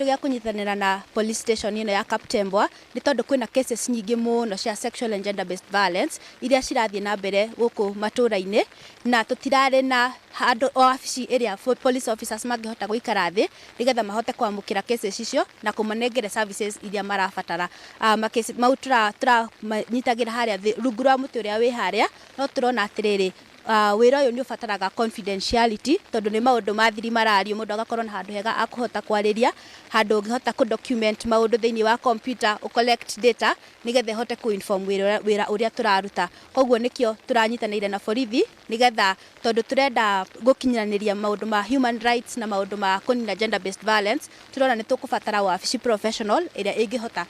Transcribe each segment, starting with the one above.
Gĩa kũnyitanĩra na police station ĩno ya Kaptembwa nĩ tondũ kwĩna cases nyingĩ mũno cia sexual and gender based violence iria cirathiĩ na mbere gũkũ matũra-inĩ, na tũtirarĩ na handũ o wabici ĩrĩa police officers mangĩhota gũikara thĩ nĩgetha mahote kwamũkĩra cases icio na kũmanengere services iria marabatara. Ma case mau tũramanyitagĩra harĩa thĩ rungu rwa mũtĩ ũrĩa wĩ harĩa, no tũrona atĩrĩrĩ, wĩra ũyũ nĩ ũbataraga confidentiality tondũ nĩ maũndũ ma thiri marario, mũndũ agakorwo na handũ hega akũhota kwarĩria, handũ ũngĩhota kũ document maũndũ thĩinĩ wa computer, ũ collect data nĩgetha ĩhote kũ inform wĩra ũrĩa tũraruta. Koguo nĩkĩo tũranyitanĩire na borithi, nĩgetha tondũ tũrenda gũkinyanĩria maũndũ ma human rights na maũndũ ma kũnina gender based violence, tũrona nĩ tũkũbatara wabici professional ĩrĩa ĩngĩhota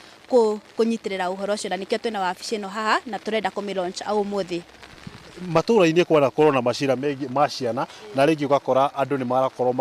kũnyitĩrĩra ũhoro ũcio, na nĩkĩo twĩna wabici ĩno haha na tũrenda kũmĩ launch ũmũthĩ. Matũra-inĩ kwanakorwo na macira megiĩ ma ciana, na rĩngĩ ũgakora andũ nĩ marakorwo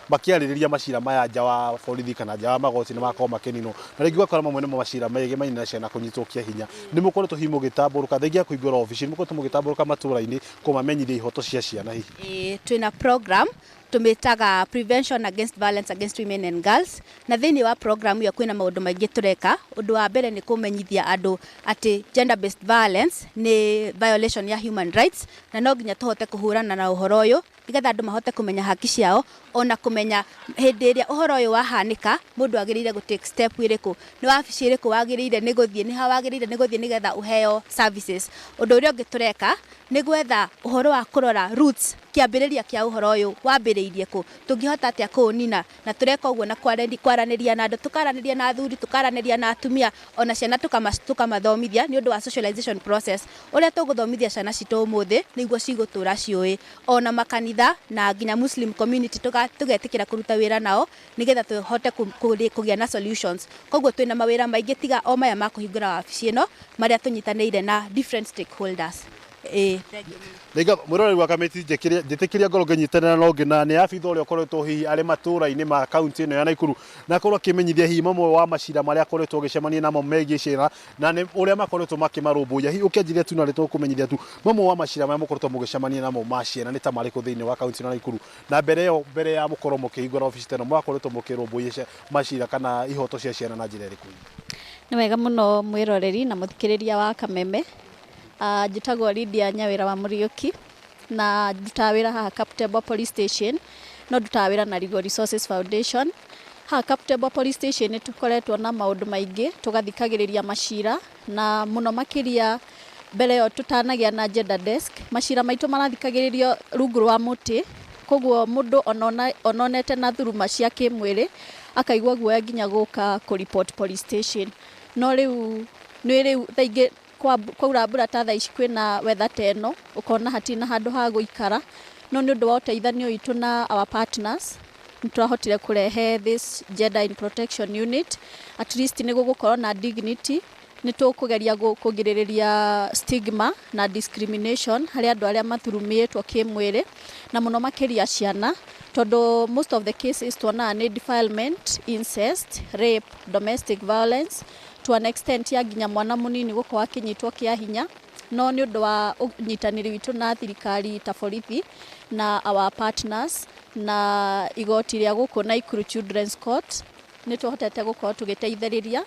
makĩarĩrĩria macira maya nja wa borithi kana nja wa magoti, nĩ makorwo makĩninwo, na rĩngĩ ũgakora mamwe nĩmo macira megiĩ na ciana kũnyitwo kĩa hinya. Nĩ mũkoretwo hihi mũgĩtambũrũka, thengia ya kũhingũra obici, nĩ mũkoretwo mũgĩtambũrũka matũra-inĩ kũmamenyithia ihoto cia ciana hihi? Ĩĩ, twĩna program tũmĩtaga Prevention Against Violence Against Women and Girls, na thĩinĩ wa program ĩyo kwĩna maũndũ maingĩ tũreka. Ũndũ wa mbere nĩ kũmenyithia andũ atĩ gender based violence nĩ violation ya human rights, na no nginya tũhote kũhũrana na ũhoro ũyũ nĩgetha andũ mahote kũmenya haki ciao, ona kũmenya hĩndĩ ĩrĩa ũhoro ũyũ wahanĩka mũndũ agĩrĩire gũ take step ĩrĩkũ, nĩ wabici ĩrĩkũ wagĩrĩire nĩ gũthiĩ, nĩ ha wagĩrĩire nĩ gũthiĩ nĩgetha ũheo services. Ũndũ ũrĩa ũngĩ tũreka nĩ gwetha ũhoro wa kũrora roots, kĩambĩrĩria kĩa ũhoro ũyũ wambĩrĩirie kũ, tũngĩhota atĩa kũũnina, na tũreka ũguo na kwaranĩria na andũ, tũkaranĩria na athuri, tũkaranĩria na atumia, ona ciana tũkamathomithia nĩ ũndũ wa socialization process. Ũrĩa tũgũthomithia ciana citũ ũmũthĩ nĩguo cigũtũra ciũĩ. Ona makanitha na nginya Muslim community tũgetĩkĩra kũruta wĩra nao nĩgetha tũhote kũgĩa na solutions. Koguo twĩna mawĩra maingĩ tiga o maya ma kũhingũra wabici ĩno, marĩa tũnyitanĩire na different stakeholders. Ĩĩ. Rĩngĩ mwĩroreri wa Kamĩtĩ, njĩtĩkĩria ngorwo ngĩnyitanĩra na ũngĩ, na nĩ abitha ũrĩa ũkoretwo hihi arĩ matũra-inĩ ma kaunti ĩno ya Naikuru, na akorwo akĩmenyithia hihi mamwe wa macira marĩa akoretwo agĩcemania namo megiĩ ciana na nĩ ũrĩa makoretwo makĩmarũmbũiya. Hihi ũkĩanjirie tu na rĩtwa kũmenyithia tu mamwe wa macira marĩa mũkoretwo mũgĩcemania namo ma ciana nĩ ta marĩkũ thĩinĩ wa kaunti ĩno ya Naikuru, na mbere ĩyo, mbere ya mũkorwo mũkĩhingũra obici ta ĩno, mwakoretwo mũkĩrũmbũiya macira kana ihoto cia ciana na njĩra ĩrĩkũ? Nĩ wega mũno, mwĩroreri na mũthikĩrĩria wa Kameme. Njĩtagwo Lydia Nyawĩra wa Mũriũki na ndutaga wĩra haha Kaptembwa Police Station, no ndutaga wĩra na Legal Resources Foundation. Haha Kaptembwa Police Station nĩ tũkoretwo na maũndũ maingĩ, tũgathikagĩrĩria macira, na mũno makĩria mbere ĩyo tũtanagĩa na gender desk, macira maitũ marathikagĩrĩrio rungu rwa mũtĩ, koguo mũndũ ononete na thuruma cia kĩmwĩrĩ akaigua guoya nginya gũka kũ report police station. No rĩu nĩ rĩu thaa ingĩ kwaura mbura ta thaa ici, kwĩna weather ta ĩno, ũkona hatirĩ na handũ ha gũikara, no nĩ ũndũ wa ũteithanio witũ na our partners nĩ tũrahotire kũrehe this gender in protection unit. At least nĩ gũgũkorwo na dignity, nĩ tũkũgeria kũgirĩrĩria stigma na discrimination harĩ andũ arĩa mathurumĩtwo kĩmwĩrĩ, na mũno makĩria ciana, tondũ most of the cases tuonaga nĩ defilement, incest, rape, domestic violence, to an extent ya nginya mwana mũnini gũkorwo akĩnyitwo kĩa hinya. No nĩ ũndũ wa ũnyitanĩri witũ na thirikari ta borithi na our partners na igoti rĩa gũkũ Naikuru Children's Court, nĩ tũhotete gũkorwo tũgĩteithĩrĩria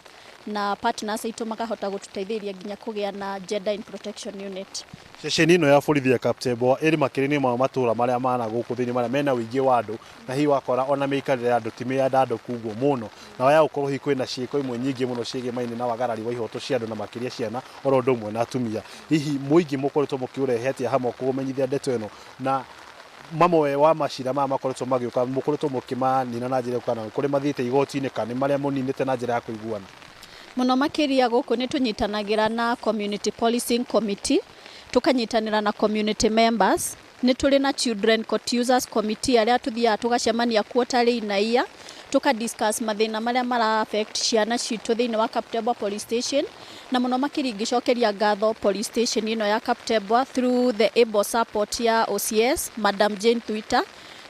na partners aitũ makahota gũtũteithĩrĩria nginya kũgĩa na gender in protection unit. Ceceni ĩno ya borithi ya Kaptembwa ĩrĩ makĩria-inĩ ma matũra marĩa mana gũkũ thĩinĩ marĩa mena ũingĩ wa andũ, na hihi wakora ona mĩikarĩre ya andũ ti mĩandandũku ũguo mũno, na ya gũkorwo hihi kwĩna ciĩko imwe nyingĩ mũno ciĩgemaine na wagarari wa ihoto cia andũ na makĩria ciana oro ũndũ ũmwe na atumia. Hihi mũingĩ mũkoretwo mũkĩũrehe atĩa hamwe kũmenyithia ndeto ĩno, na mamwe wa macira maya makoretwo magĩũka mũkoretwo mũkĩmanina na njĩra kana kũrĩ mathiĩte igoti-inĩ, kana nĩ marĩa mũninĩte na njĩra ya kũiguana? Mũno makĩria gũkũ nĩ tũnyitanagĩra na community policing committee, tũkanyitanĩra na community members. Nĩ tũrĩ na children court users committee arĩa tũthiaga tũgacemania quarterly na year, tũka discuss mathĩna marĩa mara affect ciana citũ thĩinĩ wa Kaptembwa Police Station. Na mũno makĩria ingĩcokeria ngatho police station ĩno ya Kaptembwa through the able support ya OCS Madam Jane Twitter,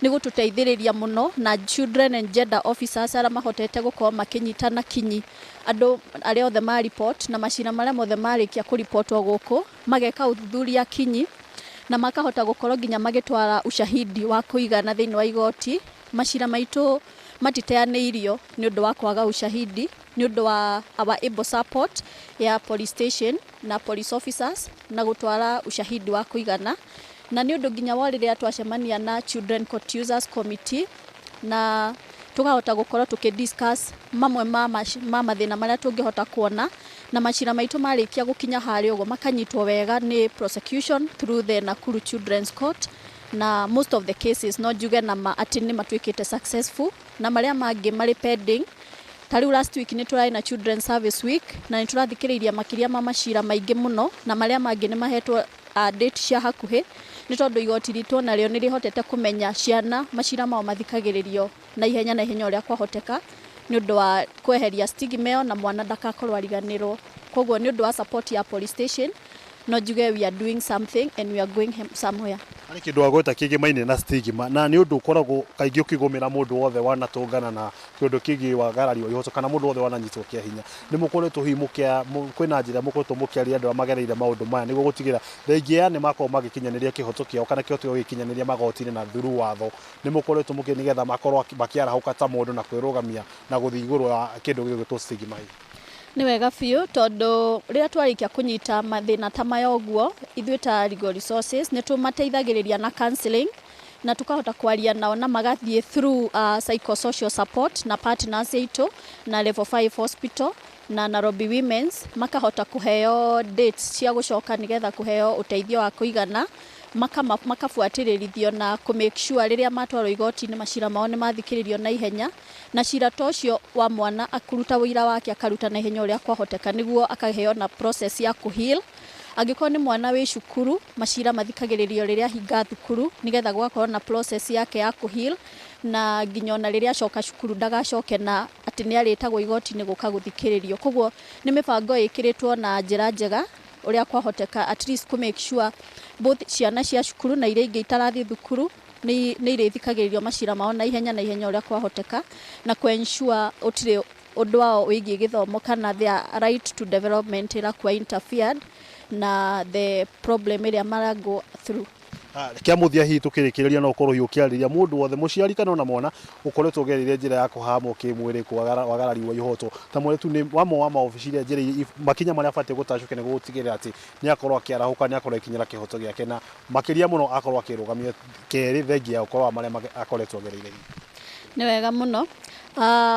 nĩ gũtũteithĩrĩria mũno, na children and gender officers arĩa mahotete gũkorwo makĩnyitana kinyi andũ arĩa othe ma report na macira marĩa mothe marĩkia kũripotwo gũkũ, mageka ũthuthuria kinyi na makahota gũkorwo nginya magĩtwara ushahidi wa kũigana thĩinĩ wa igoti. Macira maitũ Matiteanĩirio nĩ ũndũ wa kwaga ushahidi, nĩ ũndũ wa our able support ya police station na police officers na gũtwara ushahidi wa kũigana, na nĩ ũndũ nginya wa rĩrĩa twacemania na Children Court Users Committee na tũkahota gũkorwo tũkĩ discuss mamwe ma mathĩna marĩa tũngĩhota kuona, na macira maitũ marĩkia gũkinya harĩa ũguo makanyitwo wega nĩ prosecution through the Nakuru Children's Court. Na most of the cases, no njuge na ma atĩ nĩ matuĩkĩte successful, na marĩa mangĩ marĩ pending. Ta rĩu last week nĩ tũrarĩ na Children Service Week na nĩ tũrathikĩrĩirie makĩria ma macira maingĩ mũno, na marĩa mangĩ nĩ mahetwo date cia hakuhĩ, nĩ tondũ igoti ritũ narĩo nĩ rĩhotete kũmenya ciana macira mao mathikagĩrĩrio na ihenya na ihenya ũrĩa kwahoteka, nĩ ũndũ wa kweheria stigma ĩyo na mwana ndakakorwo ariganĩrwo. Koguo nĩ ũndũ wa support ya police station, no njuge we are doing something and we are going somewhere. Harĩ kĩndũ wagweta kĩgĩmaine na stigma, na nĩ ũndũ ũkoragwo kaingĩ ũkĩgũmĩra mũndũ wothe wanatũngana na kĩũndũ kĩgiĩ wagarari wa ihoto kana mũndũ wothe wananyitwo kĩa hinya. Nĩ mũkoretwo hihi kwĩna njĩra mũkoretwo mũkĩaria andũ arĩa magereire maũndũ maya nĩguo gũtigĩrĩra thengia ya nĩ makorwo magĩkinyanĩria kĩhoto kĩao kana kĩhoto gĩao gĩkinyanĩria magoti-inĩ na through watho, nĩ mũkoretwo mũkĩ nĩgetha makorwo makĩarahũka ta mũndũ na kwĩrũgamia na gũthiĩ igũrũ wa kĩndũ gĩgwĩtwo stigma hihi? Nĩ wega biũ, tondũ rĩrĩa twarĩkia kũnyita mathĩna ta maya ũguo, ithuĩ ta legal resources nĩ tũmateithagĩrĩria na counseling na tukahota kwaria nao na magathiĩ through psychosocial support na partners aitũ na Level 5 Hospital na Nairobi Women's, makahota kũheo dates cia gũcoka nĩgetha kũheo ũteithio wa kũigana, makabuatĩrĩrithio na kũ make sure rĩrĩa matwarwo igoti-inĩ macira mao nĩ mathikĩrĩrio na ihenya, na cira ta ũcio wa mwana akũruta ũira wake akaruta na ihenya ũrĩa kwahoteka nĩguo akaheo na process ya kũ heal. Angĩkorwo nĩ mwana wĩ cukuru, macira mathikagĩrĩrio rĩrĩa ahinga thukuru nĩgetha gũgakorwo na process yake ya kũ heal, na nginya ona rĩrĩa acoka cukuru ndagacoke na atĩ nĩ arĩtagwo igoti-inĩ gũka gũthikĩrĩrio. Koguo nĩ mĩbango ĩkĩrĩtwo na njĩra njega ũrĩa kwahoteka, at least kũ make sure both ciana cia cukuru na iria ingĩ itarathiĩ thukuru nĩ irĩthikagĩrĩrio macira mao na ihenya na ihenya ũrĩa kwahoteka, na kũ ensure ũtirĩ ũndũ wao wĩgiĩ gĩthomo kana their right to development ĩrakuwa interfered na the problem ĩrĩa mara go through. Kĩa mũthia, hihi tũkĩrĩkĩrĩria, no ũkorwo hihi ũkĩarĩria mũndũ wothe, mũciari kana ona mwana ũkoretwo ũgereire njĩra ya kũhahamwo kĩmwĩrĩ, wagarari wa ihoto, ta mwĩrĩ tu nĩ wamwe wa maobici iria njĩra makinya marĩa abatiĩ gũtacũkia nĩguo gũtigĩrĩra atĩ nĩ akorwo akĩarahũka, nĩ akorwo akinyĩra kĩhoto gĩake, na makĩria mũno akorwo akĩrũgamia kerĩ thengia ya ũkorwo wa marĩa akoretwo agereire? Nĩ wega mũno.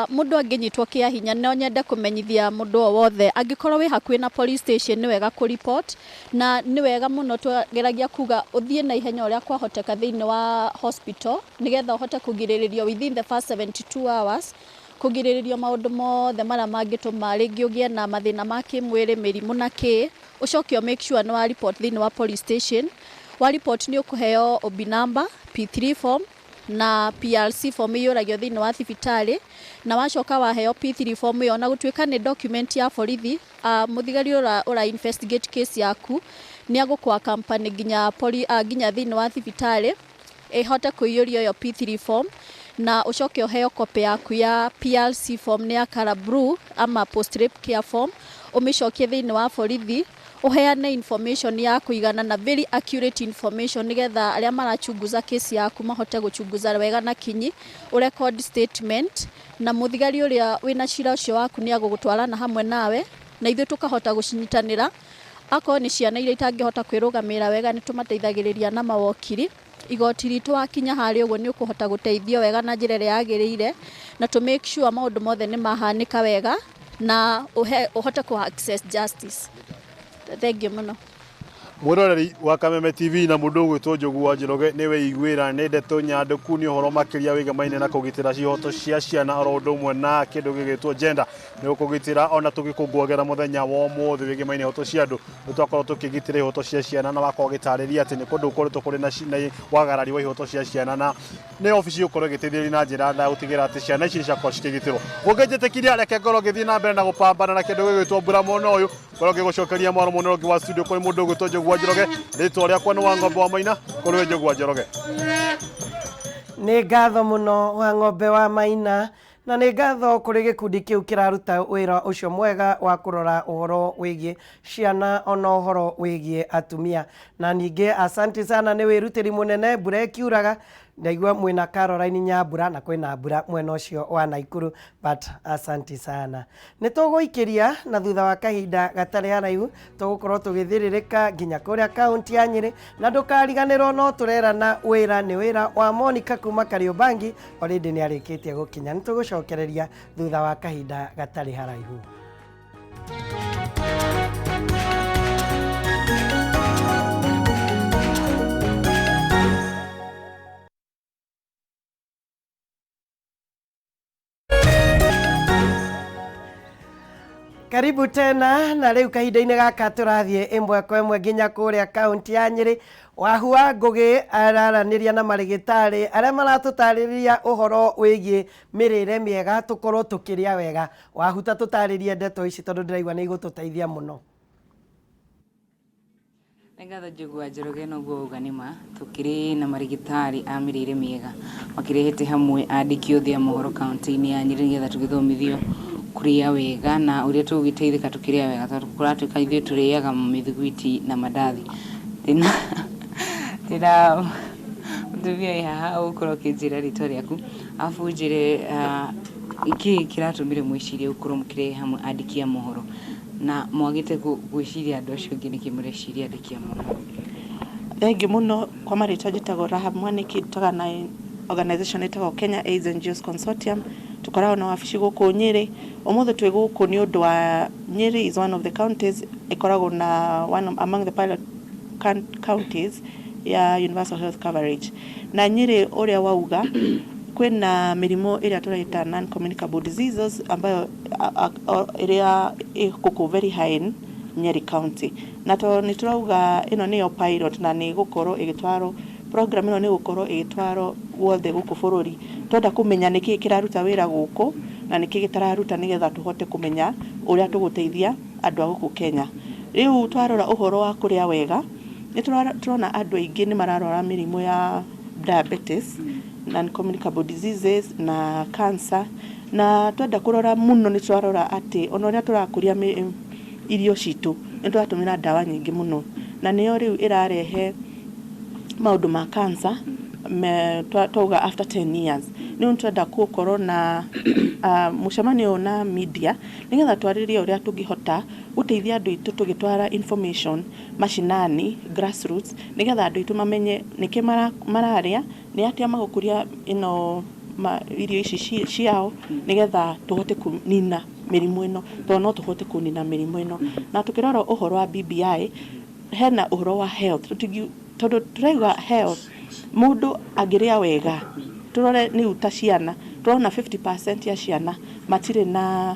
Mũndũ angĩnyitwo kĩa hinya, no nyende kũmenyithia mũndũ o wothe, angĩkorwo wĩ hakuhĩ na police station, nĩ wega kũ report, na nĩ wega mũno twageragia kuga ũthiĩ na ihenya ũrĩa kwahoteka thĩinĩ wa hospital nĩgetha ũhote kũgirĩrĩrio within the first 72 hours, kũgirĩrĩrio maũndũ mothe marĩa mangĩtũma rĩngĩ ũgĩe na mathĩna ma kĩmwĩrĩ, mĩrimũ na kĩ. Ũcoke make sure nĩ wa report thĩinĩ wa police station. Wa report, nĩ ũkũheo OB number, P3 form na PRC form iyũragio thĩinĩ wa thibitarĩ. Na wacoka waheo P3 form ĩyo, na gũtuĩka nĩ document ya borithi, mũthigari ũra investigate case yaku nĩ agũkũ accompany nginya thĩinĩ wa thibitarĩ ĩhote kũiyũria ĩyo P3 form, na ũcoke ũheo copy yaku ya PRC form, nĩ ya color blue ama post rape care form, ũmĩcokie thĩinĩ wa borithi, ũheane information ya kũigana na very accurate information nĩgetha arĩa marachunguza kesi yaku mahote gũchunguza wega na kinyi, ũrecord statement, na mũthigari ũrĩa wĩna cira ũcio waku nĩ agũgũtwarana hamwe nawe na ithuĩ tũkahota gũcinyitanĩra. Akorwo nĩ ciana iria itangĩhota kwĩrũgamĩrĩra wega, nĩ tũmateithagĩrĩria na mawokiri. Igoti ritũ wakinya harĩa ũguo nĩ ũkũhota gũteithio wega na njĩra ĩrĩa yagĩrĩire, na to make sure maũndũ mothe nĩ mahanĩka wega na ũhote kũ access justice. Thank you mũno. Mwĩroreri wa Kameme TV na mũndũ ũgwĩtwo Njogu wa Njoroge nĩ weiguĩra nĩ ndeto nyandũku nĩ ũhoro makĩria wĩgemaine na kũgitĩra cihoto cia ciana oro ũndũ ũmwe na kĩndũ gĩgĩtwo gender nĩ ũkũgitĩra. Ona tũgĩkũngũagĩra mũthenya wa ũmũthĩ wĩgemaine ihoto cia andũ, nĩ twakorwo tũkĩgitĩra ihoto cia ciana, na wakorwo ũgĩtarĩria atĩ nĩ kũndũ gũkoretwo kũrĩ na wagarari wa ihoto cia ciana, na nĩ obici gũkorwo ĩgĩteithĩrĩria na njĩra nda gũtigĩrĩra atĩ ciana ici ciakorwo cikĩgitĩrwo. Ũngĩnjĩtĩkiria, reke ngorwo ngĩthiĩ na mbere na gũpambana na kĩndũ gĩgwĩtwo mbura mwena ũyũ, ngorwo ngĩgũcokeria mwaro mwena ũngĩ wa studio kũrĩ mũndũ ũgwĩtwo Njogu wa Njoroge. Rĩtwa rĩakwa nĩ wa Ng'ombe wa Maina, kũrĩ we Njogu wa Njoroge. Nĩ ngatho mũno, wa Ng'ombe wa Maina, na nĩ ngatho kũrĩ gĩkundi kĩu kĩraruta wĩra ũcio mwega wa kũrora ũhoro wĩgiĩ ciana ona ũhoro wĩgiĩ atumia. Na ningĩ asanti sana nĩ wĩrutĩri mũnene mbura ĩkiuraga. Ndaigua mwĩna Caroline Nyambura na kwĩna mbura mwena ũcio wa Naikuru, but asanti sana. Nĩ tũgũikĩria na thutha wa kahinda gatarĩ haraihu tũgũkorwo tũgĩthĩrĩrĩka nginya kũrĩa kaunti ya Nyĩrĩ, na ndũkariganĩrwo no tũrerana wĩra nĩ wĩra wa Monica kuma Kariobangi, already nĩ arĩkĩtie gũkinya. Nĩ tũgũcokereria thutha wa kahinda gatarĩ haraihu. Karibu tena na rĩu kahinda-inĩ gaka tũrathiĩ ĩmwe kwa ĩmwe nginya kũrĩa kaunti ya Nyĩrĩ. Wahu wa Ngũgĩ araranĩria na marĩgĩtarĩ arĩa maratũtarĩria ũhoro wĩgiĩ mĩrĩre mĩega, tũkorwo tũkĩrĩa wega. Wahu, ta tũtarĩrie ndeto ici tondũ ndĩraigua nĩ igũtũteithia mũno. Nĩ ngatho Njũgũa Njoroge, noguo uga nĩ ma tũkĩrĩ na marĩgĩtarĩ a mĩrĩre mĩega makĩrehete hamwe andĩki othe a mohoro kaunti-inĩ ya Nyĩrĩ nĩgetha tũgĩthomithio kũrĩa wega na ũrĩa tũgũgĩteithĩka tũkĩrĩa wega, tondũ kũratuĩka ithuĩ tũrĩaga mĩthiguiti na mandathi. Ndĩna mũtumia wĩ haha, ũgũkorwo ũkĩnjĩra rĩtwa rĩaku arabu ũnjĩre nĩkĩĩ kĩratũmire mwĩcirie gũkorwo mũkĩrehe hamwe andĩki a mohoro na mwagĩte gwĩciria andũ acio angĩ, nĩkĩ mũreciria andĩki a mohoro? Thengiũ mũno. Kwa marĩtwa njĩtagwo Rahab Mwaniki, ndutaga na organization ĩtagwo Kenya AIDS NGOs Consortium. Tũkoragwo na wabici gũkũ Nyĩrĩ. Ũmũthĩ twĩ gũkũ nĩ ũndũ wa Nyĩrĩ is one of the counties ĩkoragwo na one among the pilot counties ya universal health coverage. Na Nyĩrĩ, ũrĩa wauga, kwĩna mĩrimũ ĩrĩa tũraita non communicable diseases ambayo ĩrĩa ĩ gũkũ very high in Nyeri County, na tondũ nĩ tũrauga ĩno nĩyo pilot na nĩ ĩgũkorwo ĩgĩtwarwo, program ĩno nĩ ĩgũkorwo ĩgĩtwarwo guothe gũkũ bũrũri, twenda kũmenya nĩkĩĩ kĩraruta wĩra gũkũ na nĩkĩĩ gĩtararuta, nĩgetha tũhote kũmenya ũrĩa tũgũteithia andũ a gũkũ Kenya. Rĩu twarora ũhoro wa kũrĩa wega, nĩ tũrona andũ aingĩ nĩ mararwara mĩrimũ ya diabetes, non communicable diseases na cancer, na twenda kũrora mũno nĩ tũrarora atĩ ona ũrĩa tũrakũria irio citũ nĩ tũratũmĩra ndawa nyingĩ mũno, na nĩyo rĩu ĩrarehe maũndũ ma cancer twauga after 10 years. Rĩu nĩ twenda gũkorwo na mũcemanio ũyũ na media nĩgetha twarĩrie ũrĩa tũngĩhota gũteithia andũ aitũ tũgĩtwara information macinani, grassroots, nĩgetha andũ aitũ mamenye nĩkĩ mararĩa, nĩ atĩa magũkũria ĩno irio ici ciao, nĩgetha tũhote kũnina mĩrimũ ĩno, tondũ no tũhote kũnina mĩrimũ ĩno. Na tũkĩrora ũhoro wa BBI, hena ũhoro wa health, tondũ tũrauga health, mũndũ angĩrĩa wega, tũrore rĩu ta ciana, tũrona 50% ya ciana matirĩ na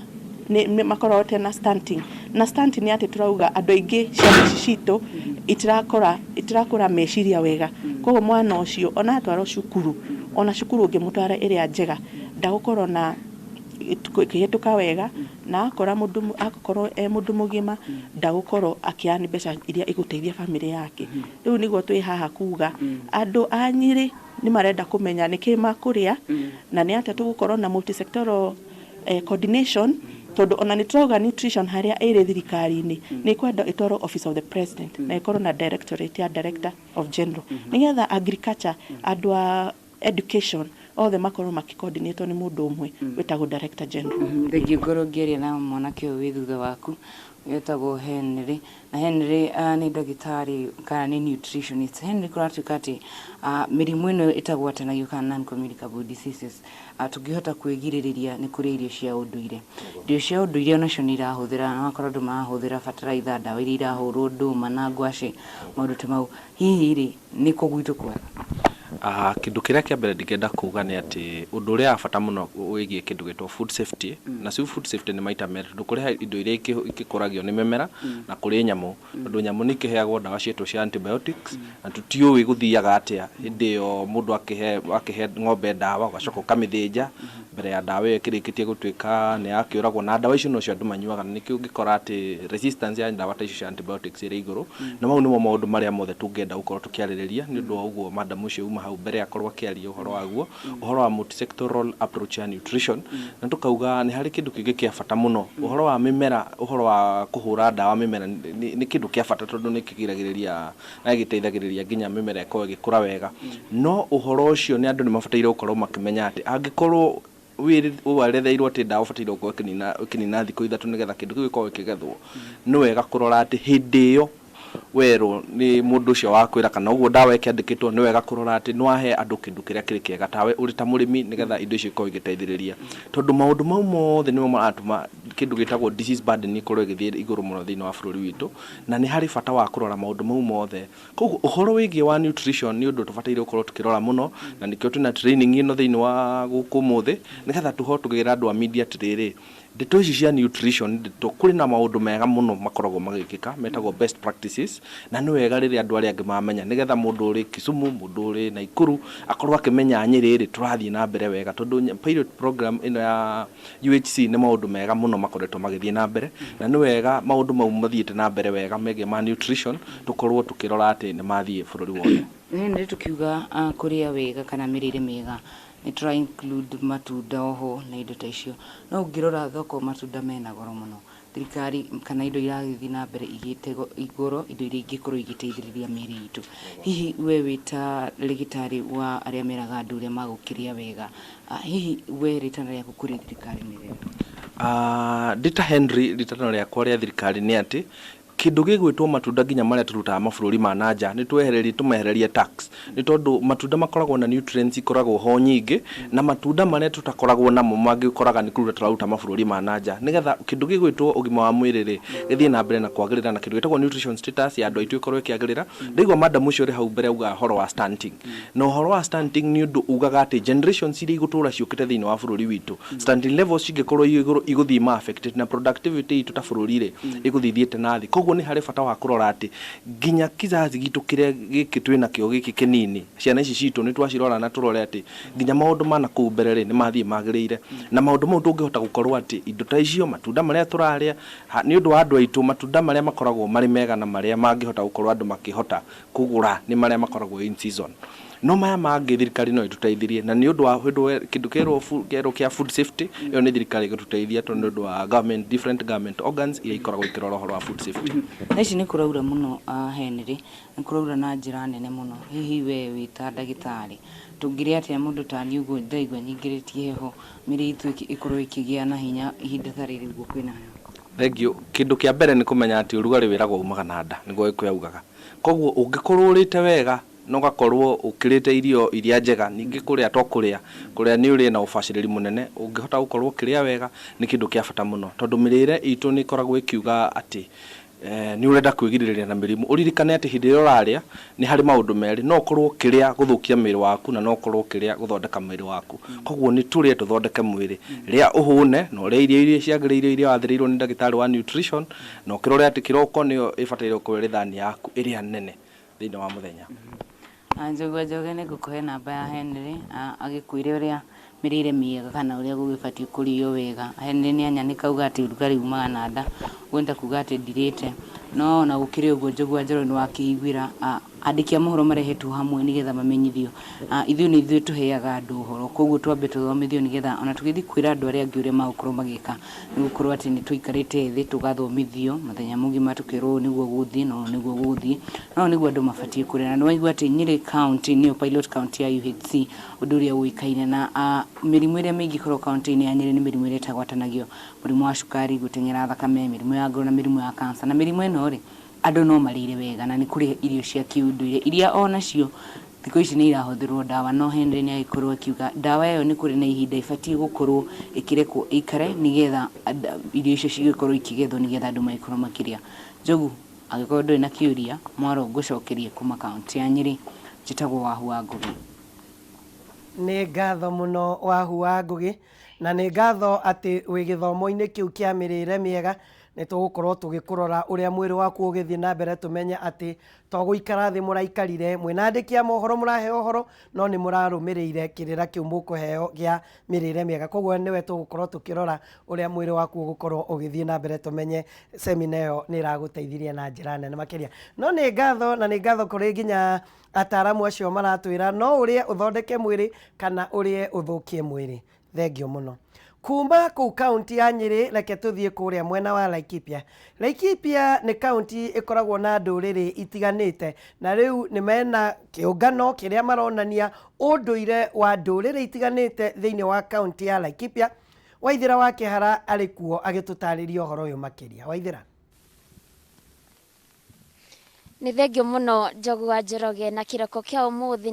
nĩ makoragwo na stunting. Na stunting nĩ atĩ tũrauga andũ aingĩ ciana ici citũ itirakũra meciria wega, koguo mwana ũcio ona atwarwo cukuru, ona cukuru ũngĩmũtwara ĩrĩa njega, ndagũkorwo na kĩhĩtũka wega, na akora mũndũ akorwo e mũndũ mũgima ndagũkorwo akĩani mbeca iria igũteithia bamĩrĩ yake. Rĩu nĩguo twĩ haha kuga andũ a Nyĩrĩ nĩ marenda kũmenya nĩkĩ makũrĩa na nĩ atĩa tũgũkorwo na multisectoral coordination, tondũ ona nĩ tũrauga nutrition harĩa ĩrĩ thirikari-inĩ nĩ kwenda ĩtwarwo Office of the President na ĩkorwo na directorate ya director of general, nĩgetha agriculture, andũ a education, othe makorwo makĩcoordinatwo nĩ mũndũ ũmwe wĩtagwo director general. Thengiũ. Ngorwo ngĩaria na mwanake ũyũ wĩ thutha waku wĩtagwo Henry, na Henry nĩ ndagĩtarĩ kana nĩ nutritionist. Henry, kũratuĩka atĩ mĩrimũ ĩno ĩtagwatanagio kana non communicable diseases tũngĩhota kwĩgirĩrĩria nĩ kũrĩa irio cia ũndũire. Irio cia ũndũire onacio nĩ irahũthĩra, na wakorwo andũ marahũthĩra bataraitha, ndawa iria irahũrwo ndũma na ngwacĩ, maũndũ ta mau, hihi rĩ nĩ kũ gwitũ kwega? Kĩndũ kĩrĩa kĩa mbere ndingĩenda kuga nĩ atĩ ũndũ ũrĩa wa bata mũno wĩgiĩ kĩndũ gĩtwo food safety, na food safety nĩ maita merĩ, tondũ kũrĩ indo iria ikĩkũragio nĩ mĩmera na kũrĩ nyamũ, tondũ nyamũ nĩ ikĩheagwo ndawa cietwo cia antibiotics na tũtiũĩ gũthiaga atĩa hĩndĩ ĩyo mũndũ akĩhe ng'ombe ndawa, ũgacoka ũkamĩthĩnja. Mbere ya ndawa ĩyo ĩkĩrĩkĩtie gũtuĩka nĩ yakĩũragwo, na ndawa icio nocio andũ manyuaga, na nĩkĩo ũngĩkora atĩ resistance ya ndawa ta icio cia antibiotics ĩrĩ igũrũ. Na mau nĩmo maũndũ marĩa mothe tũngĩenda gũkorwo tũkĩarĩrĩria. Nĩ ũndũ wa ũguo madam ũcio uma hau mbere akorwo akĩaria ũhoro waguo, ũhoro wa multisectoral approach ya nutrition, na tũkauga nĩ harĩ kĩndũ kĩngĩ kĩa bata mũno, ũhoro wa mĩmera, ũhoro wa kũhũra ndawa mĩmera nĩ kĩndũ kĩa bata tondũ nĩ kĩgiragĩrĩria na gĩteithagĩrĩria nginya mĩmera ĩkorwo ĩgĩkũra wega. No ũhoro ũcio nĩ andũ nĩ mabataire gũkorwo makĩmenya atĩ angĩkorwo weretheirwo atĩ ndawa ũbataire gũkorwo ĩkĩnina thikũ 3 nĩgetha kĩndũ kĩu gĩkorwo gĩkĩgethwo, nĩ wega kũrora atĩ hĩndĩ ĩyo werwo nĩ mũndũ ũcio wakwĩra kana ũguo ndawa ĩkĩandĩkĩtwo, nĩ wega kũrora atĩ nĩ wahe andũ kĩndũ kĩrĩa kĩrĩ kĩega tawe ũrĩ ta mũrĩmi, nĩgetha indo icio ikorwo igĩteithĩrĩria, tondũ maũndũ mau mothe nĩmo maratũma kĩndũ gĩtagwo disease burden ĩkorwo ĩgĩthiĩ igũrũ mũno thĩinĩ wa bũrũri witũ, na nĩ harĩ bata wa kũrora maũndũ mau mothe. Koguo ũhoro wĩgiĩ wa nutrition nĩ ũndũ tũbataire gũkorwo tũkĩrora mũno, na nĩkĩo twĩna training ĩno thĩinĩ wa gũkũ ũmũthĩ, nĩgetha tũhote tũkĩra andũ a media atĩrĩrĩ, ndeto ici cia nutrition, ndeto kũrĩ na maũndũ mega mũno makoragwo magĩkĩka metagwo best practices, na nĩ wega rĩrĩa andũ arĩa angĩ mamenya, nĩgetha mũndũ ũrĩ Kisumu, mũndũ ũrĩ Nakuru akorwo akĩmenya Nyĩrĩ rĩ tũrathiĩ na mbere wega, tondũ pilot program ĩno ya UHC nĩ maũndũ mega mũno makoretwo magĩthiĩ na mbere, na nĩ wega maũndũ mau mathiĩte na mbere wega megiĩ ma nutrition tũkorwo tũkĩrora atĩ nĩ mathiĩ bũrũri wothe. Nĩ tũkiuga kũrĩa wega kana mĩrĩre mĩega, nĩ tũra include matunda oho na indo ta icio, no ũngĩrora thoko matunda mena goro mũno. Thirikari kana indo iragĩthiĩ na mbere igĩte igoro, indo iria ingĩkorwo igĩteithĩrĩria mĩĩrĩ itũ. Hihi we wĩ ta rĩgĩtarĩ wa arĩa meraga andũ ũrĩa magũkĩrĩa wega, hihi we rĩtana rĩaku kũrĩ thirikari nĩ rĩrĩkũ? Ndĩ ta Henry, rĩtana rĩakwa rĩa thirikari nĩ atĩ kĩndũ gĩgwĩtwo matunda nginya marĩa tũrutaga mabũrũri ma nanja nĩ twehererie, tũmehererie tax, nĩ tondũ matunda makoragwo na nutrients ikoragwo ho nyingĩ, na matunda marĩa tũtakoragwo namo mangĩ ũkoraga nĩ kũruta tũraruta mabũrũri ma nanja, nĩgetha kĩndũ gĩgwĩtwo ũgima wa mwĩrĩ rĩ gĩthiĩ na mbere na kwagĩrĩra, na kĩndũ gĩtagwo nutrition status ya andũ aitũ ĩkorwo ĩkĩagĩrĩra. Ndaigua madam ũcio ũrĩ hau mbere auga ũhoro wa stunting, na ũhoro wa stunting nĩ ũndũ ugaga atĩ generations iria igũtũra ciũkĩte thĩinĩ wa bũrũri witũ, stunting levels cingĩkorwo irĩ igũrũ igũthiĩ ma affected na productivity itũ ta bũrũri rĩ ĩgũthiĩ ithiĩte na thĩ. Koguo nĩ harĩ bata wa kũrora atĩ nginya kizazi gitũ kĩrĩa gĩkĩ twĩ nakĩo gĩkĩ kĩnini, ciana ici citũ nĩ twacirora na tũrore atĩ nginya maũndũ ma nakũu mbere rĩ nĩ mathiĩ magĩrĩire, na maũndũ mau tũngĩhota gũkorwo atĩ indo ta icio, matunda marĩa tũrarĩa nĩ ũndũ wa andũ aitũ, matunda marĩa makoragwo marĩ mega na marĩa mangĩhota gũkorwo andũ makĩhota kũgũra nĩ marĩa makoragwo in season. No maya mangĩ thirikari no ĩtũteithirie, na nĩ ũndũ wa kĩndũ kĩerwo kĩa food safety, ĩyo nĩ thirikari ĩgũtũteithia tondũ nĩ ũndũ wa government, different government organs iria ikoragwo ikĩrora ũhoro wa food safety. Thaa ici nĩ kũraura mũno, Henry, nĩ kũraura na njĩra nene mũno. Hihi we wĩ ta ndagĩtarĩ, tũngĩrĩa atĩa mũndũ ta niĩ ũguo ndaigua nyingĩrĩtie heho, mĩrĩ itũ ĩkorwo ĩkĩgĩa na hinya ihinda ta rĩrĩ ũguo kwĩna heho? Thank you. Kĩndũ kĩa mbere nĩ kũmenya atĩ ũrugarĩ wĩragwo umaga na nda, nĩguo Gĩkũyũ augaga. Koguo ũngĩkorwo ũrĩte wega na ũgakorwo ũkĩrĩte irio iria njega, ningĩ kũrĩa to kũrĩa, kũrĩa nĩ ũrĩe na ũbacĩrĩri mũnene, ũngĩhota gũkorwo ũkĩrĩa wega nĩ kĩndũ kĩa bata mũno, tondũ mĩrĩre itũ nĩ ĩkoragwo ĩkiuga atĩ nĩ ũrenda kwĩgirĩrĩria na mĩrimũ. Ũririkane atĩ hĩndĩ ĩrĩa ũrarĩa nĩ harĩ maũndũ merĩ, no ũkorwo ũkĩrĩa gũthũkia mwĩrĩ waku na no ũkorwo ũkĩrĩa gũthondeka mwĩrĩ waku. Koguo nĩ tũrĩe tũthondeke mwĩrĩ. Rĩa ũhũne na ũrĩe irio iria ciagĩrĩire iria wathĩrĩirwo nĩ ndagĩtarĩ wa nutrition, na ũkĩrore atĩ kĩroko nĩyo ĩbataire gũkorwo ĩrĩ thani yaku ĩrĩa nene thĩinĩ wa mũthenya. Njũgũ Njũgĩ, nĩ ngũkũhe namba ya Henry agĩkwĩre ũrĩa mĩrĩre mĩega kana ũrĩa gũgĩbatiĩ kũrĩo wega. Henry nĩ anyanĩka auga atĩ ũrugarĩ umaga na nda, ũguo nĩ ta kuga atĩ ndirĩte. No ona gũkĩrĩ ũguo, Njũgũ wa Njoroge, nĩ wakĩiguĩra andĩki a mohoro marehetwo hamwe nĩgetha mamenyithio. Ithuĩ nĩ ithuĩ tũheaga andũ ũhoro, koguo twambe tũthomithio nĩgetha ona tũgĩthiĩ kwĩra andũ arĩa angĩ ũrĩa magũkorwo magĩka, nĩ gũkorwo atĩ nĩ tũikarĩte thĩ tũgathomithio mũthenya mũgima tũkerwo ũũ nĩguo gũgũthiĩ na ũũ nĩguo gũgũthiĩ na ũũ nĩguo andũ mabatiĩ kũrĩa. Na nĩ waigua atĩ Nyĩrĩ County nĩyo pilot county ya UHC, ũndũ ũrĩa ũĩkaine na mĩrimũ ĩrĩa mĩingĩ ĩkoragwo kaunti-inĩ ya Nyĩrĩ nĩ mĩrimũ ĩrĩa ĩtagwatanagio, mũrimũ wa cukari, gũteng'era thakame, mĩrimũ ya ngoro na mĩrimũ ya cancer. Na mĩrimũ ĩno rĩ, andũ no marĩire wega na nĩ kũrĩa irio cia kĩũndũire iria onacio thikũ ici nĩ irahũthĩrwo ndawa, no Henry nĩ agĩkorwo akiuga ndawa ĩyo nĩ kũrĩ na ihinda ĩbatiĩ gũkorwo ĩkĩrekwo ĩikare nĩgetha irio icio cigĩkorwo ikĩgethwo nĩgetha andũ magĩkorwo makĩrĩa. Njogu, angĩkorwo ndũrĩ na kĩũria, mwaro ngũcokerie kuma kaũntĩ ya Nyĩrĩ, njĩtagwo Wahu wa Ngũgĩ. Nĩ ngatho mũno Wahu wa Ngũgĩ, na nĩ ngatho atĩ wĩ gĩthomo-inĩ kĩu kĩa mĩrĩre mĩega. Nĩ tũgũkorwo tũgĩkũrora ũrĩa mwĩrĩ waku ũgĩthiĩ na mbere, tũmenye atĩ to gũikara thĩ mũraikarire mwĩna andĩki a mohoro mũraheo ũhoro, no nĩ mũrarũmĩrĩire kĩrĩra kĩu mũkũheo gĩa mĩrĩre mĩega. Koguo nĩwe tũgũkorwo tũkĩrora ũrĩa mwĩrĩ waku ũgũkorwo ũgĩthiĩ na mbere, tũmenye semina ĩyo nĩ ĩragũteithirie na njĩra nene makĩria. No nĩ ngatho, na nĩ ngatho kũrĩ nginya ataramu acio maratwĩra no ũrĩe ũthondeke mwĩrĩ kana ũrĩe ũthũkie mwĩrĩ. Thengio mũno. Kuma kũu kaunti ya Nyĩrĩ, reke tũthiĩ kũrĩa mwena wa Laikipia. Laikipia nĩ kaunti ĩkoragwo na ndũrĩrĩ itiganĩte, na rĩu nĩ mena kĩũngano kĩrĩa maronania ũndũire wa ndũrĩrĩ itiganĩte thĩinĩ wa kaunti ya Laikipia. Waithĩra wa Kĩhara arĩ kuo agĩtũtarĩria ũhoro ũyũ makĩria. Waithĩra. Nĩ thengio mũno, Njogu wa Njoroge. Na kĩroko kĩa ũmũthĩ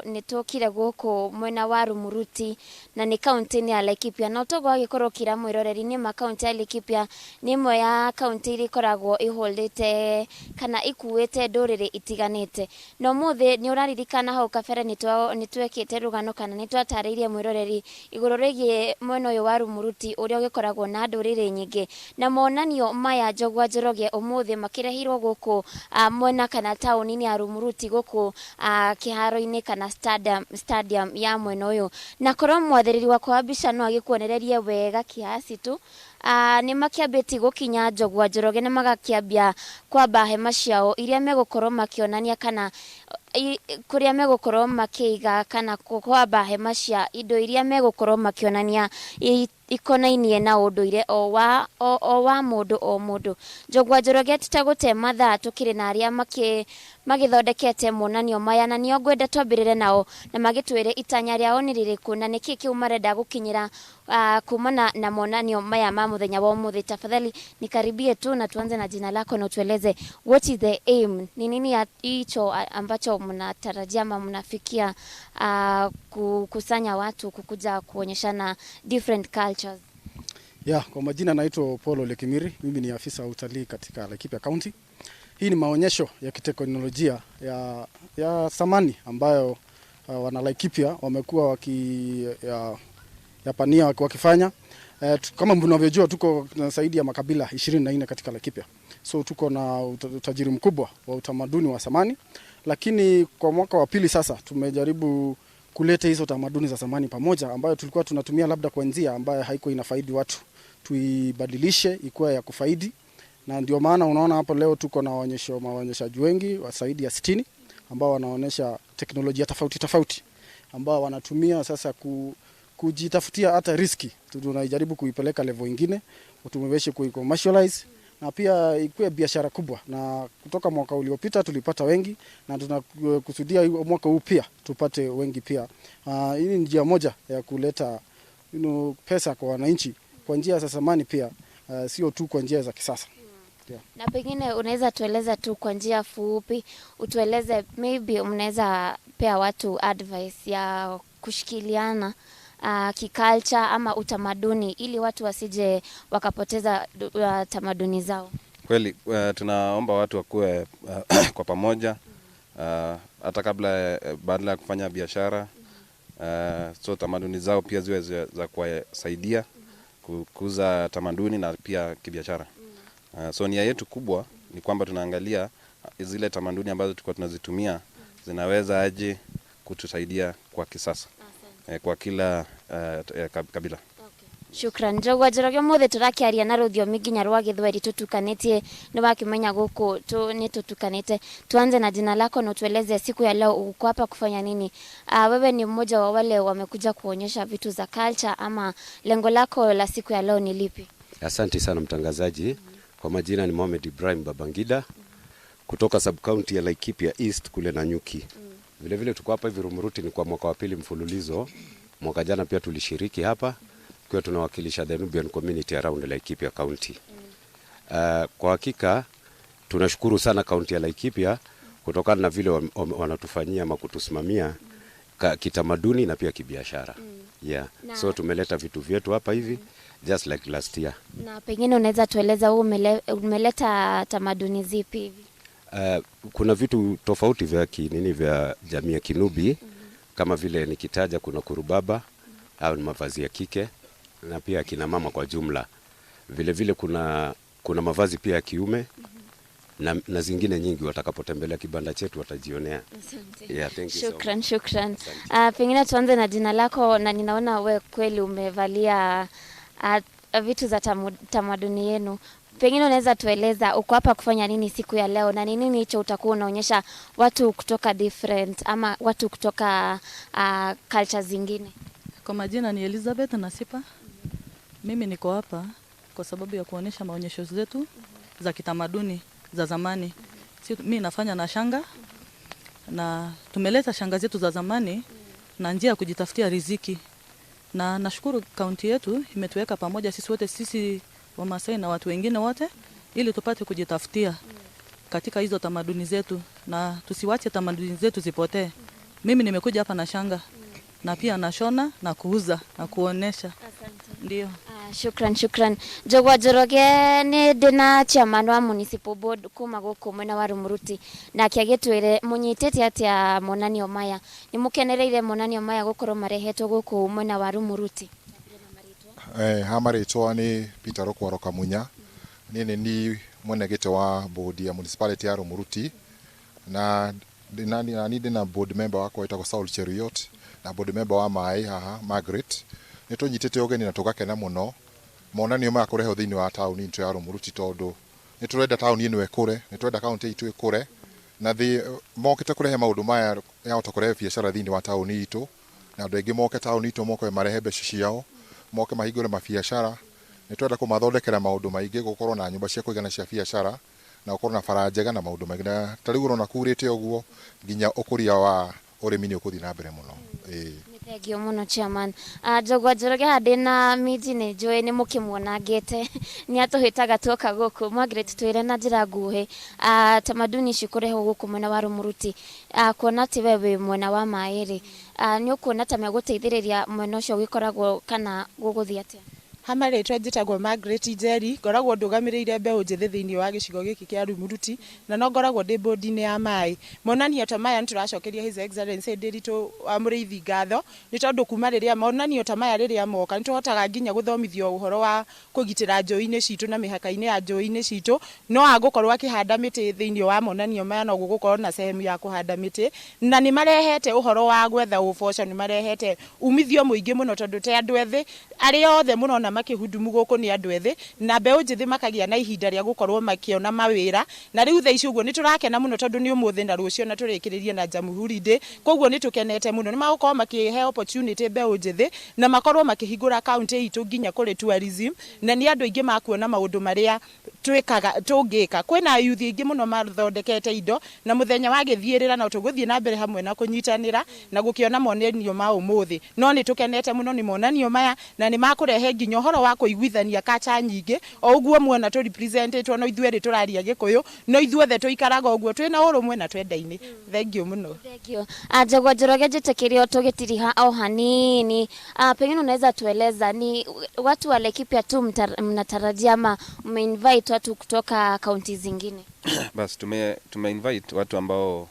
nĩ tũkire gũkũ mwena wa Rumuruti, na nĩ kaunti-inĩ ya Laikipia. Na ũtoguo wagĩkorwo ũkĩra mwĩroreri, nĩ ma kaunti ya Laikipia nĩ ĩmwe ya kaunti iria ikoragwo ihũrĩte kana ikuĩte ndũrĩrĩ itiganĩte. Na ũmũthĩ nĩ ũraririkana hau kabere nĩ twekĩte rũgano kana nĩ twatarĩirie mwĩroreri igũrũ rĩgiĩ mwena ũyũ wa Rumuruti ũrĩa ũgĩkoragwo na ndũrĩrĩ nyingĩ. Na monanio maya, Njogu wa Njoroge, ũmũthĩ makĩrehirwo gũkũ mwena kana taũni-inĩ ya Rumuruti, gũkũ kĩharo-inĩ kana stadium ya mwena ũyũ. Na korwo mwathĩrĩri wakwa wa mbica no agĩkuonererie wega kiasi tu, nĩ makĩambĩtie gũkinya, Njogu wa Njoroge, na magakĩambia kwamba hema ciao iria megũkorwo makĩonania kana kũrĩa megũkorwo makĩiga kana kwamba hema cia indo iria megũkorwo makĩonania ikonainie na ũndũire o wa mũndũ o mũndũ. Njogu wa Njoroge, tũtegũte mathaa, tũkĩrĩ na arĩa magĩthondekete monanio maya, na nĩo ngwenda twambĩrĩre nao na magĩtwĩre itanya rĩao nĩ rĩrĩkũ na nĩkĩ kĩu marenda gũkinyĩra kumana na monanio maya ma mũthenya wa ũmũthĩ. Tafadhali nikaribie tu na tuanze na jina lako na utueleze what is the aim, ni nini hicho ambacho mnatarajia ama mnafikia kukusanya watu kukuja kuonyeshana different cultures. Ya, kwa majina naitwa Paul Ole Kimiri, mimi ni afisa wa utalii katika Laikipia County. Hii ni maonyesho ya kiteknolojia ya samani ambayo wana Laikipia wamekuwa waki ya, yapania wakifanya. Kama mnavyojua, tuko na zaidi ya makabila 24 katika Laikipia. So tuko na utajiri mkubwa wa utamaduni wa samani, lakini kwa mwaka wa pili sasa tumejaribu kuleta hizo tamaduni za zamani pamoja, ambayo tulikuwa tunatumia labda kwa njia ambayo haiko inafaidi watu, tuibadilishe ikuwe ya kufaidi, na ndio maana unaona hapo leo tuko na maonyeshaji wengi wa zaidi ya 60 ambao wanaonyesha teknolojia tofauti tofauti ambao wanatumia sasa kujitafutia hata riziki. Tunajaribu kuipeleka level ingine, tumeweze kuicommercialize na pia ikuwe biashara kubwa. Na kutoka mwaka uliopita tulipata wengi na tunakusudia mwaka huu pia tupate wengi pia. Hii ni njia moja ya kuleta pesa kwa wananchi kwa njia za zamani pia, sio tu kwa njia za kisasa. Yeah. Na pengine unaweza tueleza tu kwa njia fupi, utueleze maybe mnaweza pea watu advice ya kushikiliana kiculture ama utamaduni ili watu wasije wakapoteza tamaduni zao. Kweli tunaomba watu wakuwe kwa pamoja, hata kabla badala ya kufanya biashara, so tamaduni zao pia ziwe za kuwasaidia kukuza tamaduni na pia kibiashara. So nia yetu kubwa ni kwamba tunaangalia zile tamaduni ambazo tulikuwa tunazitumia zinaweza aje kutusaidia kwa kisasa, kwa kila kabila. Shukran, Njogu Njoroge. Ũmũthĩ tũrakĩaria na rũthiomi nginya rwa Gĩthweri tũtukanĩtie, nĩ wakĩmenya gũkũ nĩ tũtukanĩte. Tuanze na jina lako na utueleze siku ya leo uko hapa kufanya nini. Wewe ni mmoja wa wale wamekuja kuonyesha vitu za culture ama lengo lako la siku ya leo ni lipi? Asante sana, mtangazaji. Kwa majina ni Mohamed Ibrahim Babangida kutoka sub county ya Laikipia East kule Nanyuki. Vile vile tuko hapa hivi Rumuruti ni kwa mwaka wa pili mfululizo. Mwaka jana pia tulishiriki hapa tukiwa tunawakilisha the Nubian community around Laikipia County. Kwa hakika tunashukuru sana kaunti ya Laikipia kutokana na vile wanatufanyia ama kutusimamia kitamaduni na pia kibiashara. Yeah. So tumeleta vitu vyetu hapa hivi just like last year. Na pengine unaweza tueleza wewe umeleta tamaduni zipi hivi? Kuna vitu tofauti vya kinini vya jamii ya Kinubi, kama vile nikitaja kuna kurubaba au ni mavazi ya kike na pia kina mama kwa jumla. Vile vile kuna Kuna mavazi pia ya kiume na zingine nyingi. Watakapotembelea kibanda chetu watajionea. Yeah, thank you so much. Shukran, shukran. Pengine tuanze na jina lako, na ninaona we kweli umevalia vitu za tamaduni yenu. Pengine unaweza tueleza uko hapa kufanya nini siku ya leo na ni nini hicho utakuwa unaonyesha watu kutoka different ama watu kutoka culture zingine? Kwa majina ni Elizabeth Nasipa. Mimi niko hapa kwa sababu ya kuonyesha maonyesho zetu za kitamaduni za zamani. Mi nafanya na shanga na tumeleta shanga zetu za zamani na njia ya kujitafutia riziki. Na nashukuru kaunti yetu imetuweka pamoja sisi wote, sisi Wamasai na watu wengine wote, ili tupate kujitafutia katika hizo tamaduni zetu na tusiwache tamaduni zetu zipotee. Mimi nimekuja hapa na shanga na pia nashona na kuuza na kuonesha. Ndio. Shukran, shukran. Njogwa Njoroge nĩ ndĩna chairman wa municipal board kuma gũkũ mwena wa Rumuruti, nake agĩtwĩre mũnyitĩte atĩa monanio maya, nĩ mũkenereire monanio maya gũkorwo marehetwo gũkũ mwena wa Rumuruti? Ha marĩtwa nĩ Peter Rukwaro Kamunya. Niĩ nĩ ni mwene gĩtĩ wa board ya municipality ya Rumuruti, na ni ndĩna board member wakwa wĩtagwo Saul Cheruiyot na board member wa maĩ haha Margaret. Nĩ tũnyitĩte ũgeni na tũgakena mũno monanio maya kũrehwo thĩinĩ wa taũni itũ ya Rumuruti, tondũ nĩ tũrenda taũni ĩno ĩkũre, nĩ tũrenda kaũntĩ itũ ĩkũre, na mokĩte kũrehe maũndũ maya yahota kũrehe biacara thĩinĩ wa taũni itũ, na andũ aingĩ moke taũni itũ, moke marehe mbeca ciao, moke mahingũre mabiacara. Nĩ tũrenda kũmathondekera maũndũ maingĩ, gũkorwo na nyũmba cia kũigana cia biacara na gũkorwo na bara njega na maũndũ maingĩ. Na ta rĩu ũrona kurĩte ũguo, nginya ũkũria wa ũrĩmi nĩ ũkũthiĩ na mbere mũno. Ĩĩ. Thank you mũno chairman. Njogwa Njoroge haha ndĩna minji, nĩ njũĩ nĩ mũkĩmuonangĩte, nĩ atũhĩtaga tuoka gũkũ. Margaret, twĩre na njĩra nguhĩ, tamaduni ici kũrehwo gũkũ mwena wa Rumuruti, kuona atĩ we wĩ mwena wa maĩ rĩ, nĩ ũkuona ta megũteithĩrĩria mwena ũcio ũgĩkoragwo kana gũgũthiĩ atĩa? Ha marĩtwa njĩtagwo Margaret Njeri, ngoragwo ndũgamĩrĩire mbeũ njĩthĩ thĩinĩ wa gĩcigo gĩkĩ kĩa Rumuruti, na no ngoragwo ndĩ bodi-inĩ ya maĩ. Monanio ta maya nĩ tũracokeria His Excellency Ndiritu wa Mũrĩithi ngatho, nĩ tondũ kuma rĩrĩa monanio ta maya rĩrĩa moka, nĩ tũhotaga nginya gũthomithio ũhoro wa kũgitĩra njũĩ-inĩ citũ na mĩhaka-inĩ ya njũĩ-inĩ citũ. No agũkorwo akĩhanda mĩtĩ thĩinĩ wa monanio maya, no gũgũkorwo na sehemu ya kũhanda mĩtĩ, na nĩ marehete ũhoro wa gwetha ũboco, nĩ marehete umithio mũingĩ mũno, tondũ te andũ ethĩ arĩa othe mũrona makĩhudumu gũkũ nĩ andũ ethĩ, na mbeũ njĩthĩ makagĩa na ihinda rĩa gũkorwo makĩona mawĩra. Na rĩu thaa ici ũguo nĩ tũrakena mũno, tondũ nĩ ũmũthĩ na rũciũ na tũrĩkĩrĩrie na Jamhuri Day, koguo nĩ tũkenete mũno. Nĩ magũkorwo makĩhe opportunity mbeũ njĩthĩ na makorwo makĩhingũra kaunti itũ nginya kũrĩ tourism, na nĩ andũ aingĩ makuona maũndũ marĩa twĩkaga tũngĩka. Kwĩna youth aingĩ mũno mathondekete indo, na mũthenya wa gĩthiĩrĩra no tũgũthiĩ na mbere hamwe na kũnyitanĩra na gũkĩona monanio ma ũmũthĩ. No nĩ tũkenete mũno nĩ monanio maya, na nĩ makũrehe nginya ũhoro wa kũiguithania kacha nyingĩ. O ũguo muona tũ representĩtwo, no ithuĩ erĩ tũraria Gĩkũyũ, no ithuothe tũikaraga ũguo twĩna ũrũmwe na twendaine. Thank you mũno. Thank you. Njogwa Njoroge, njĩtĩkĩrio tũgĩtiriha o hanini. Pengine unaweza tueleza ni watu wa Laikipia tu mnatarajia ama mmeinvite watu kutoka kaunti zingine? Bas, tume invite watu ambao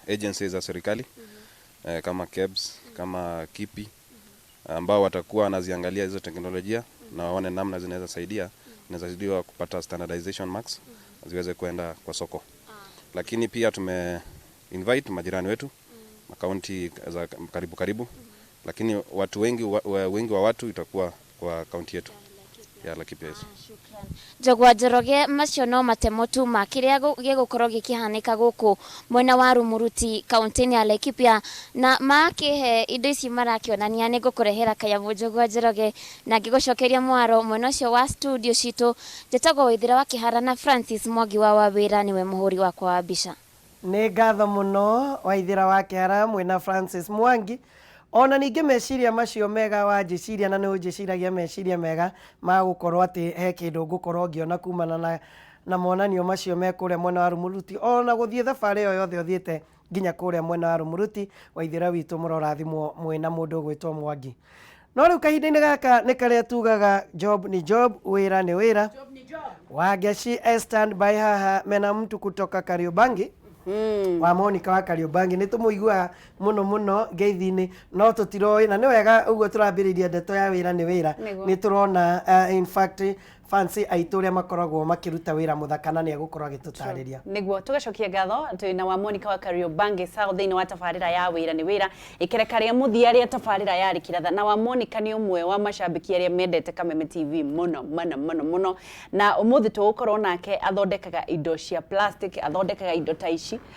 agencies za serikali, kama KEBS, kama KIPI, ambao watakuwa wanaziangalia hizo teknolojia na waone namna zinaweza saidia, zinaweza saidiwa kupata standardization marks ziweze kwenda kwa soko. Lakini pia tume invite majirani wetu, makaunti za karibu karibu, lakini watu wengi wengi wa watu itakuwa kwa kaunti yetu ya Laikipia. Njogwa Njoroge, macio no matemo tu ma kĩrĩa gĩgũkorwo gĩkĩhanĩka gũkũ mwena wa Rumuruti kaunti-inĩ ya Laikipia, na makĩhe indo ici marakĩonania nĩ ngũkũrehera kanyamũ Njogwa Njoroge, na ngĩgũcokeria mwaro mwena ũcio wa studio citũ. Njĩtagwo Waithĩra wa Kĩhara na Francis Mwangi wa Wawĩra nĩwe mũhũri wakwa wa mbica. Nĩ ngatho mũno Waithĩra wa Kĩhara mwĩna Francis Mwangi. Ona ningĩ meciria macio mega wanjĩciria, na nĩ ũnjĩciragia meciria mega ma gũkorwo atĩ he kĩndũ ngũkorwo ngĩona kumana na monanio macio me kũrĩa mwena wa Rumuruti, ona gũthiĩ thabarĩ ĩyo yothe ũthiĩte nginya kũrĩa mwena wa Rumuruti. Waithĩra witũ mũrorathimwo mwĩna mũndũ ũgwĩtwo Mwangi. No rĩu kahinda-inĩ gaka nĩ karĩa tugaga job ni job, wĩra nĩ wĩra. Wangeci e stand by haha mena mtu kutoka Kariobangi. Wa Monica wa Kariobangi nĩ tũmũiguaga mũno mũno ngeithi-inĩ, no tũtiroĩ, na nĩ wega ũguo tũrambĩrĩria ndeto ya wĩra nĩ wĩra. Nĩ tũrona in fact fans aitũ ũrĩa makoragwo makĩruta wĩra mũthaka, na nĩ egũkorwo agĩtũtarĩria. Niguo tugacokia ngatho twina wa Monica wa Kariobangi South thĩinĩ wa tabarĩra ya wĩra nĩ wĩra, ikereka rĩa mũthia rĩa tabarĩra ya Rĩkiratha. Na wa Monica nĩ ũmwe wa macambĩki arĩa mendete Kameme TV mũno mũno mũno mũno, na ũmũthĩ tũgũkorwo nake. Athondekaga indo cia plastic, athondekaga indo ta ici.